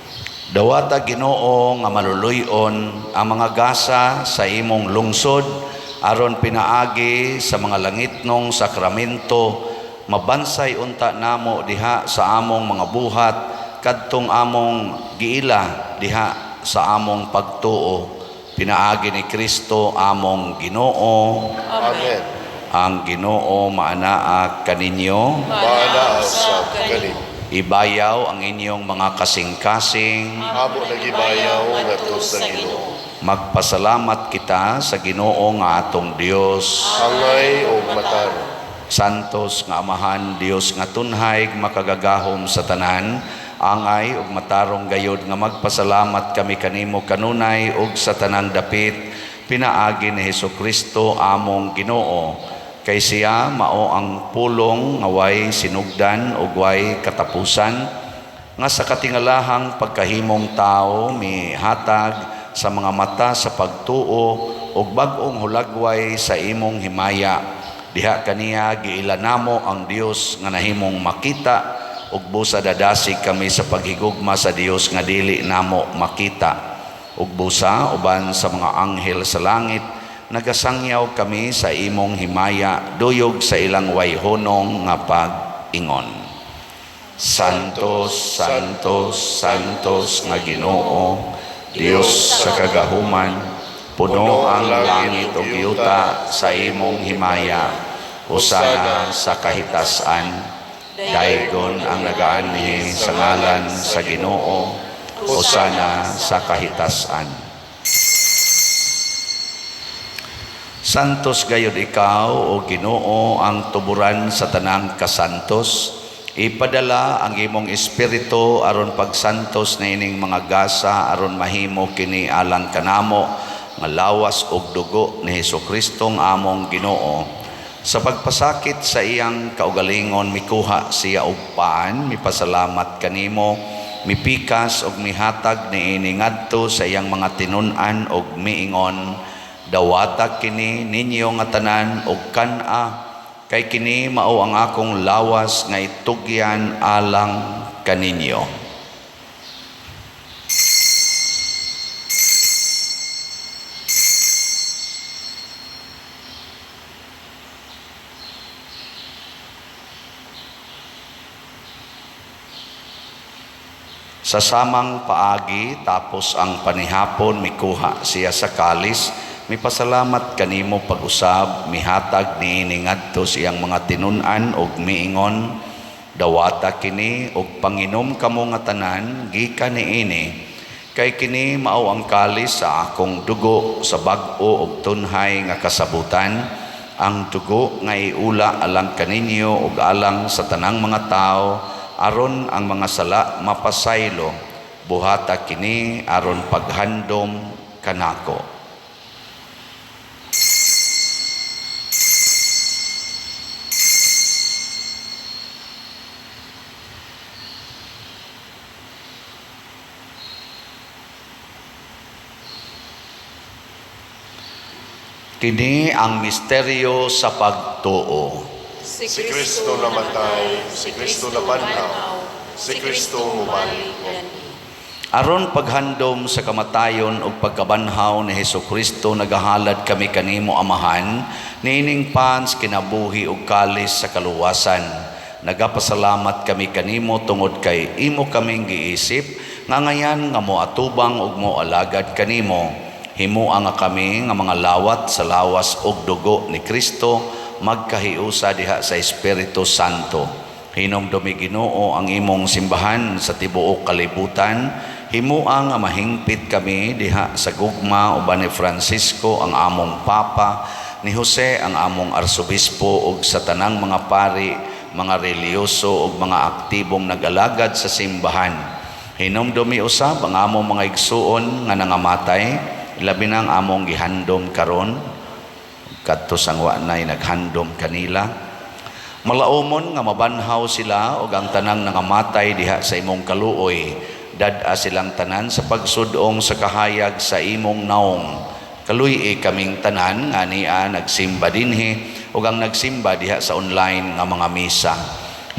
Dawata Ginoo nga maluluy-on ang mga gasa sa imong lungsod aron pinaagi sa mga langitnong sakramento mabansay unta namo diha sa among mga buhat kadtong among giila diha sa among pagtuo pinaagi ni Kristo among Ginoo. Amen. Ang Ginoo maanaa kaninyo. Maanaa usab kanimo. Ibayaw ang inyong mga kasing-kasing. Amo nagibayaw ngadto sa Ginoo. Magpasalamat kita sa Ginoo nga atong Dios. Angay og matarong. Santos nga Amahan, Dios nga tunhay, makagagahom sa tanan, angay ug matarong gayod nga magpasalamat kami kanimo kanunay ug sa tanang dapit pinaagi ni Hesukristo among Ginoo. Kay siya mao ang pulong nga way sinugdan ug way katapusan, nga sa katingalahang pagkahimong tao mihatag sa mga mata sa pagtuo ug bag-ong hulagway sa imong himaya. Diha kaniya giila namo ang Dios nga nahimong makita, ug busa dadasig kami sa paghigugma sa Dios nga dili namo makita. Ug busa uban sa mga anghel sa langit nagasangyaw kami sa imong himaya duyog sa ilang wayhonong nga pag-ingon. Santos, Santos, Santos nga Ginoo, Dios sa kagahuman, puno ang langit ug yuta sa imong himaya. Hosana sa kahitasan. Daygon ang nagaanhi sa ngalan sa Ginoo. Hosana sa kahitasan. Santos gayud ikaw, o Ginoo, ang tuburan sa tanang kasantos. Ipadala ang imong espiritu aron pagsantos na ining mga gasa aron mahimo kini alang kanamo nga lawas ug dugo ni Hesukristo nga among Ginoo. Sa pagpasakit sa iyang kaugalingon mikuha siya og paan, mipasalamat kanimo, mipikas og mihatag niini ngadto sa iyang mga tinun-an og miingon: Dawata kini ninyo nga tanan og kan-a, kay kini mao ang akong lawas nga itugyan alang kaninyo. Sa samang paagi, tapos ang panihapon, mikuha siya sa kalis, mipasalamat kanimo pag-usab, mihatag niini ngadto sa iyang mga tinun-an ug miingon, "Dawata kini ug panginom kamo nga tanan gikan niini, kay kini mao ang kalis sa akong dugo sa bag-o ug tunhay nga kasabutan, ang dugo nga iula alang kaninyo ug alang sa tanang mga tawo aron ang mga sala mapasaylo. Buhata kini aron paghandom kanako." Kini ang misteryo sa pagtuo. Si Kristo namatay, si Kristo nabanhaw, si Kristo mubalik. Aron paghandom sa kamatayon ug pagkabanhaw ni Hesus Kristo, nagahalad kami kanimo, Amahan, niining pans kinabuhi ug kalis sa kaluwasan. Nagapasalamat kami kanimo tungod kay imo kaming giisip nga ngayan nga moatubang ug moalagad kanimo. Himoa nga kami nga mga lawat sa lawas ug dugo ni Kristo magkahiusa diha sa Espiritu Santo. Hinumdumi, Ginoo, ang imong simbahan sa tibuok kalibutan. Himoa nga mahingpit kami diha sa gugma uban ni Francisco ang among Papa, ni Jose ang among Arsobispo ug sa tanang mga pari, mga relihiyoso ug mga aktibong nag-alagad sa simbahan. Hinumdumi usab ang among mga igsuon nga nangamatay, labi na ang among gihandom karon kadto sang wa nay naghandom kanila. Malaumon nga mabanhaw sila ug ang tanang nangamatay diha sa imong kaluoy. Dad-a silang tanan sa pagsudong sa kahayag sa imong naong. Kaluy-i kaming tanan nga ania nagsimba dinhi ug ang nagsimba diha sa online nga mga misa.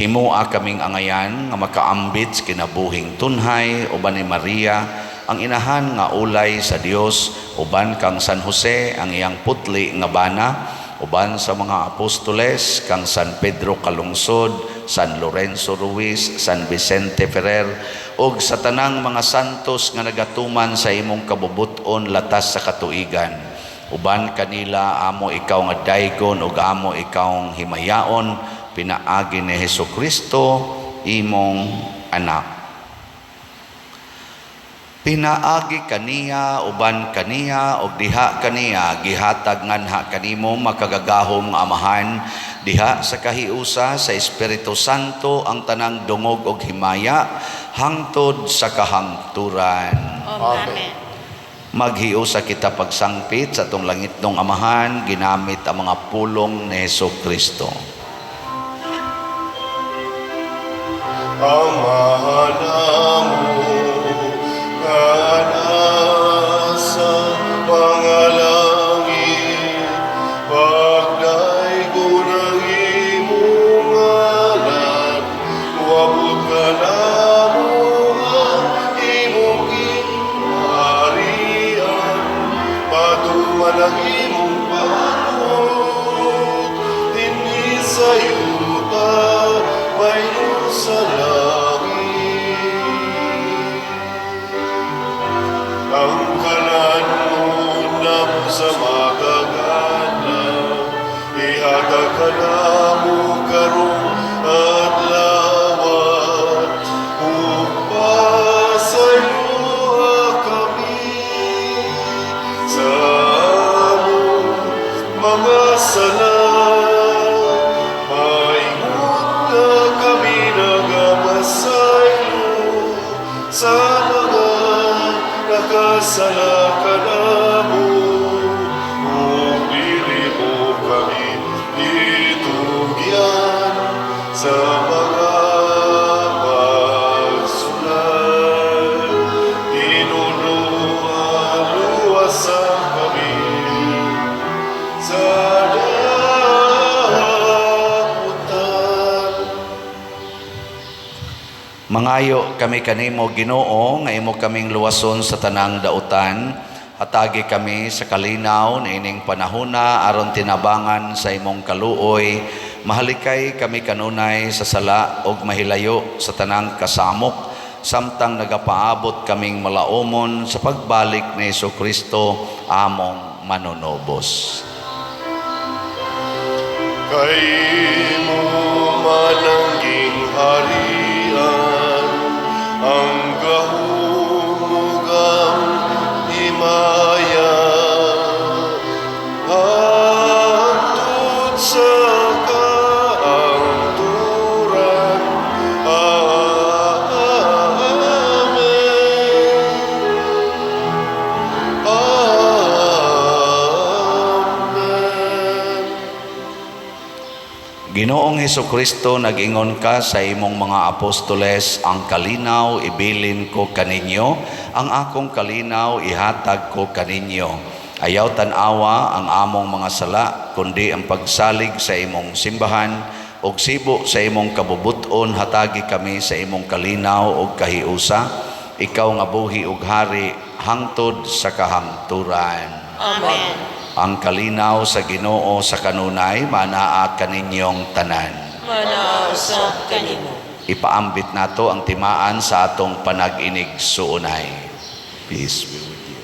Himoa kaming angayan nga makaambit sa kinabuhing tunhay uban ni Maria ang inahan nga ulay sa Dios, uban kang San Jose ang iyang putli nga bana, uban sa mga apostoles kang San Pedro Calungsod, San Lorenzo Ruiz, San Vicente Ferrer ug sa tanang mga santos nga nagatuman sa imong kabubut-on latas sa katuigan. Uban kanila amo ikaw nga daygon ug amo ikaw himayaon pinaagi ni Hesus Kristo imong anak. Pinaagi kaniya, uban kaniya ug diha kaniya, gihatag nganha kanimo, makagagahom nga Amahan, diha sa kahiusa sa Espiritu Santo ang tanang dungog ug himaya hangtod sa kahangturan. Amen. Maghiusa kita pagsangpit sa atong langitnong Amahan ginamit ang mga pulong ni Hesus Kristo. Amahan namo nga nasa mga langit, pagdaygon ang imong ngalan, moabot kanamo ang imong gingharian, matuman ang imong pagbuot, dinhi sa yuta, maayong sa langit. Ang kalanon namo sa makag-adlaw, ihatag kanamo karong adlaw, ug pasayloa kami sa among mga sala, maingon nga kami nagapasaylo sa mga nakasala kanamo, ug dili mo kami itugyan sa mga pagsulay. Hinumduma, luwasa kami sa dautan. Mangayo kami kanimo, Ginoo, nga imo kaming luwason sa tanang dautan. Hatagi kami sa kalinaw niining panahona aron tinabangan sa imong kaluoy. Mahalikay kami kanunay sa sala ug mahilayo sa tanang kasamok. samtang nagapaabot kaming malaumon sa pagbalik ni Hesus Kristo among manunubos. Kay imo man ang gingharian, ang gahom ug ang himaya, hangtod sa kahangturan. Amen. Amen. Ginoong Hesus Kristo, nag-ingon ka sa imong mga apostoles, "Ang kalinaw ibilin ko kaninyo, ang akong kalinaw ihatag ko kaninyo. Ayaw tan-awa ang among mga sala, kundi ang pagsalig sa imong simbahan, ug sibo sa imong kabubuton hatagi kami sa imong kalinaw ug kahiusa, ikaw nga buhi ug hari hangtod sa kahangturan." Amen. Ang kalinaw sa Ginoo sa kanunay manaa kaninyong tanan. Manaa usab kanimo. Ipaambit nato ang timaan sa atong panag-inigsuonay. Peace be with you.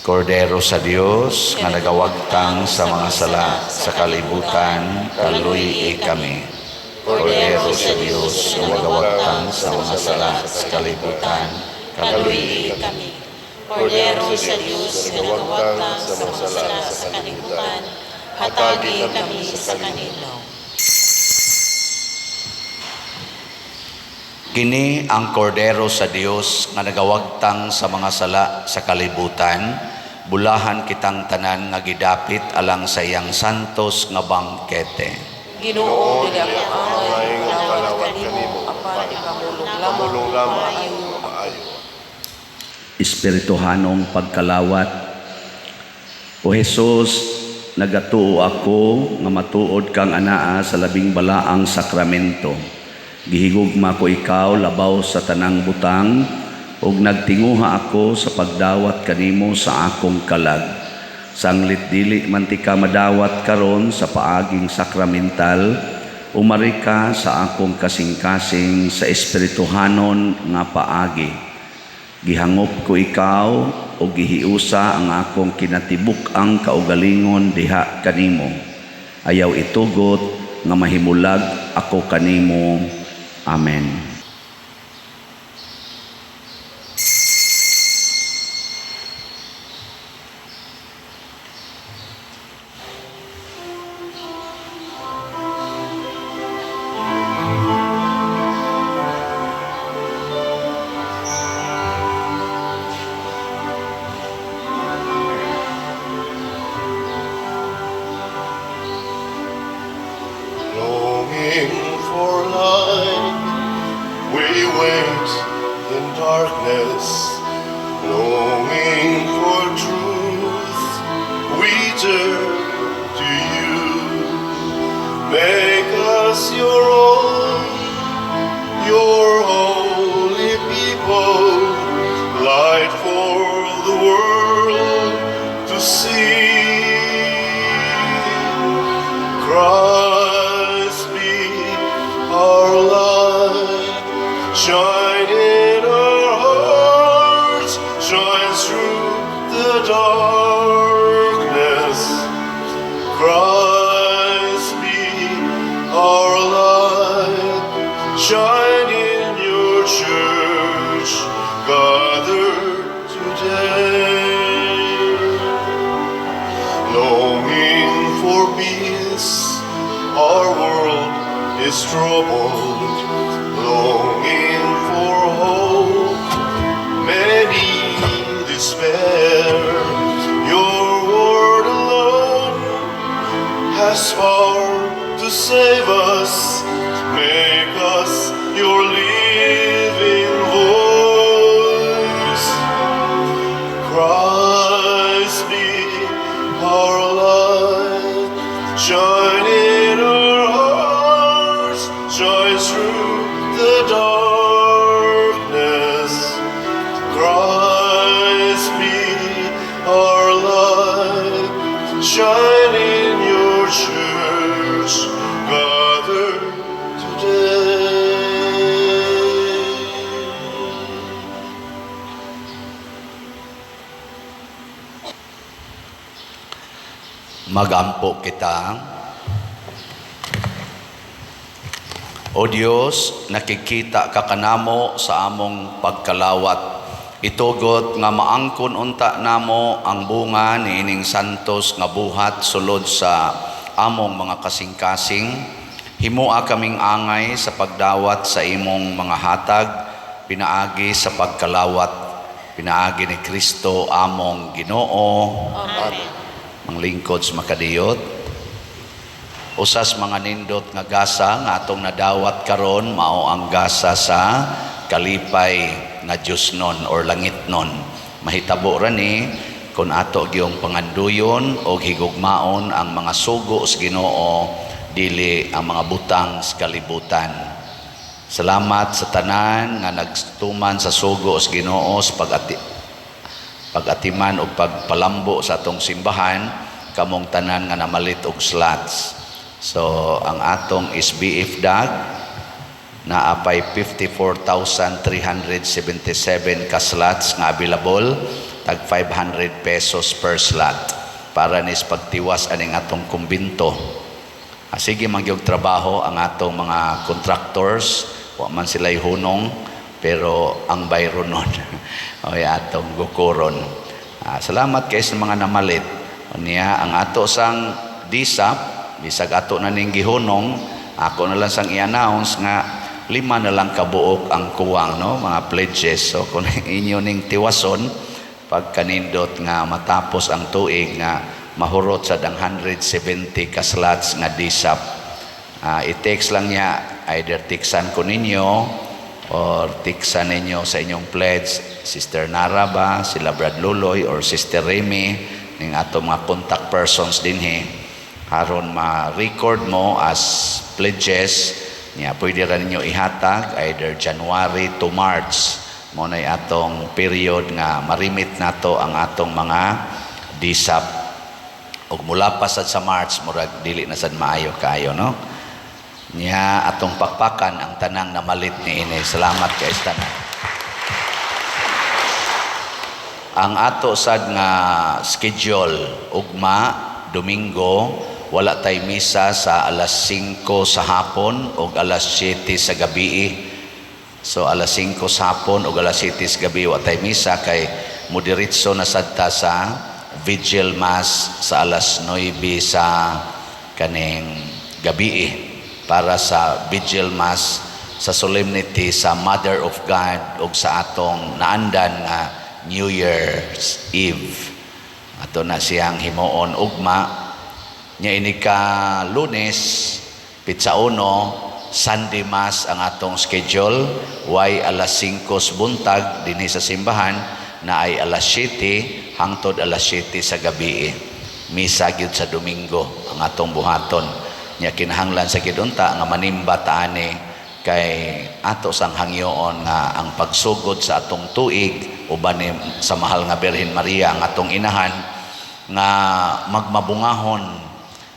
Kordero sa Dios nga nagawagtang sa mga sala sa kalibutan, kaluy-i kami. Kordero sa Dios nga nagawagtang sa mga sala sa kalibutan, kaluy-i Kaluy-i kami. Kordero sa Dios nga nagawagtang sa mga sala sa kalibutan, hatagi kami sa kalinaw. Kini ang kordero sa Dios nga nagawagtang sa mga sala sa kalibutan. Bulahan kitang tanan nga gidapit alang sa iyang santos nga bangkete. Ginoo, dili ako angay Angay nga kalawat kalawat kanimo, kanimo, apan ipamulong lamang Pamulong lamang maayo. Maayo. Espirituhanong pagkalawat. O Jesus, nagatuo ako nga matuod kang anaa sa labing balaang sakramento. Gihigugma ko ikaw labaw sa tanang butang ug nagtinguha ako sa pagdawat kanimo sa akong kalag. Sanglit dili man tika madawat karon sa paaging sakramental, umari ka sa akong kasing-kasing sa espirituhanon nga paagi. Gihangop ko ikaw o gihiusa ang akong kinatibuk-ang kaugalingon diha kanimo. Ayaw itugot nga mahimulag ako kanimo. Amen. Longing for light, we wait in darkness. Longing for truth, we turn to you. Make us your own, your holy people, light for the world to see. Christ be our light, shine in our hearts, shine through the darkness. Christ be our light, shine in your church, gathered today. Longing for peace, our world is troubled. Longing for hope, many despair. Your word alone has power to save us. Make us your living voice. Christ be our light, shine in our hearts, shine through the darkness. Christ be our light, shine in your church, gathered Magampo kita. O Dios, nakikita ka kanamo sa among pagkalawat. Itugot nga maangkon unta namo ang bunga niining santos nga buhat sulod sa among mga kasing-kasing. Himoa kaming angay sa pagdawat sa imong mga hatag, pinaagi sa pagkalawat, pinaagi ni Kristo among Ginoo. Amen. Manglingkod sa makadiyot. Usas mga nindot nga gasa nga atong nadawat karon mao ang gasa sa kalipay nga Diyosnon or langitnon. Mahitabo ra ni kung ato giyong panganduyon o higugmaon ang mga sugo sa Ginoo, dili ang mga butang sa kalibutan. Salamat sa tanan nga nagtuman sa sugo sa Ginoo sa pag-atiman o pagpalambo sa atong simbahan, kamong tanan nga namalit og slots. So ang atong SBF dag naapay 54,377 ka slots nga available, tag 500 pesos per slot para nis pagtiwas aning atong kumbinto. Sige magyog trabaho ang atong mga contractors, wa man sila hunong pero ang bayro nun oy atong gukuron. Salamat kay sa mga namalit. Unya ang ato sang DSAP, bisag ato na ning gihunong, ako na lang sang i-announce nga 5 na lang kabuok ang kuwang, no, mga pledges. So kung inyo ning tiwason pagkanindot nga matapos ang tuig nga mahurot sad ang 170 ka slots nga DSAP. I-text lang niya, either tiksan ko ninyo or tiksan ninyo sa inyong pledge, Sister Nara ba, sila Brad Luloy or Sister Remy, ning ato mga contact persons dinhi aron ma-record mo as pledges niya. Pwede ra ninyo ihatag either January to March mo nay atong period nga marimit nato ang atong mga DSAP. Ug mula pa sad sa March, murag dili na sad maayo kaayo, no? Niya atong pakpakan ang tanang namalit niini. Salamat kay tanan. Ang ato sad nga schedule ugma Domingo, wala tay misa sa alas 5 sa hapon o alas 7 sa gabi. So alas 5 sa hapon o alas 7 sa gabi wa tay misa kay mudiretso na sad ta sa Vigil Mass sa alas 9 sa kaning gabi para sa Vigil Mass sa solemnity sa Mother of God ug sa atong naandan nga New Year's Eve. Ato na siyang himuon ugma. Nya ini ka Lunes, pitsa 1, Sunday Mass ang atong schedule. Way alas 5 buntag dinhi sa simbahan, na ay alas 7 hangtod alas 7 sa gabi. Misa gyud sa Domingo ang atong buhaton. Nya kinahanglan sa gyud unta nga manimba ta ani kay ato sang hangyoon nga ang pagsugod sa atong tuig uban ni sa mahal nga Birhen Maria ang atong inahan nga magmabungahon,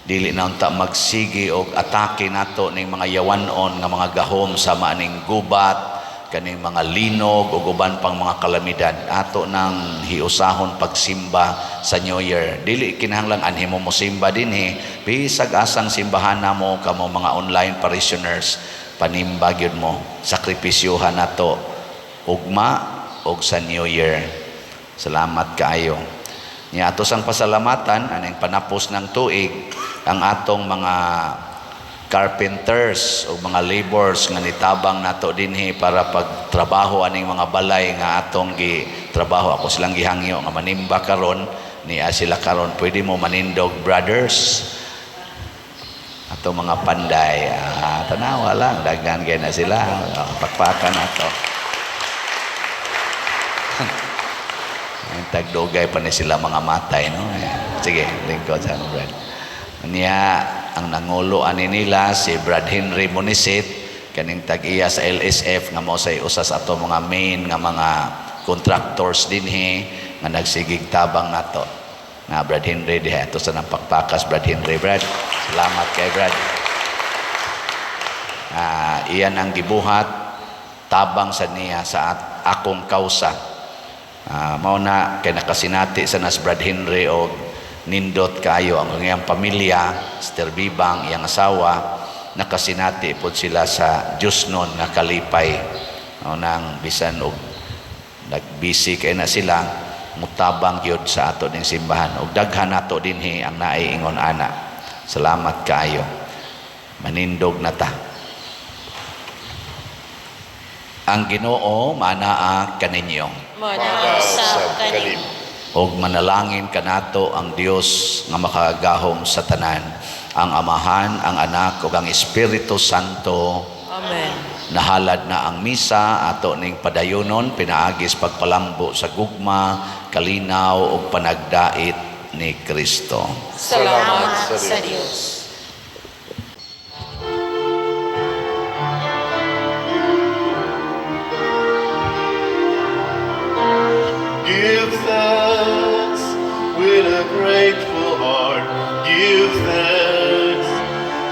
dili na unta magsigi og atake nato ning mga yawanon nga mga gahom sama ning gubat, kaning mga linog ug uban pang mga kalamidad. Ato nang hiusahon pagsimba sa New Year. Dili kinahanglan anhi mo mosimba dinhi, bisag asang simbahan namo kamo mga online parishioners, panimba gyud mo, sakripisyuhan nato ugma og sa New Year. Salamat kaayo. Nya ato sang pasalamatan aning panapos ng tuig ang atong mga carpenters o mga laborers nga nitabang nato dinhi para pagtrabaho aning mga balay nga atong gitrabaho. Ako silang gihangyo nga manimba karon, niya sila karon. Pwede mo manindog, brothers, atong mga panday. Tanawa lang, daghan kay na sila. Pakpakan nato. Tagdugay pa ni sila mga matay, no? Sige, lingkod sa brad. Niya ang nangulo ani nila si Brad Henry Monisit, kaning tag-iya sa LSF nga mao say usa sa ato mga main nga mga contractors dinhi nga nagsigig tabang nato. Na Brad Henry diha ato sa napakpakas Brad Henry. Brad, salamat kay Brad. Iyan ang gibuhat tabang sa niya sa akong kausa. Mao na kay nakasinati sa nas Brad Henry og Nindot kaayo ang iyang pamilya, Sister Bibang, iyang asawa, nakasinati pod sila sa Diyosnon nga kalipay. No, nang bisan og nagbisi kay na sila, mutabang gyud sa ato ning simbahan ug daghan nato dinhi ang naay ingon ana. Salamat kaayo. Manindog na ta. Ang Ginoo manaa kaninyo. Manaa usab kanimo. Ug manalangin kanato ang Dios nga makagagahom sa tanan, ang Amahan, ang Anak ug ang Espiritu Santo. Amen. Nahalad na ang misa, ato ning padayonon pinaagi sa pagpalambo sa gugma, kalinaw ug panagdait ni Kristo. Salamat sa Dios. Give thanks with a grateful heart. Give thanks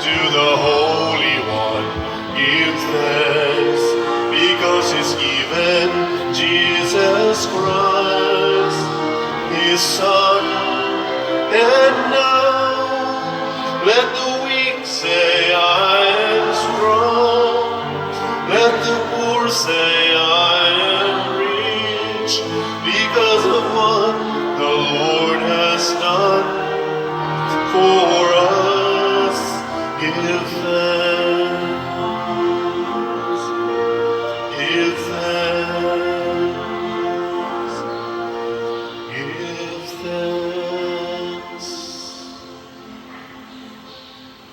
to the Holy One. Give thanks because He's given Jesus Christ, His Son.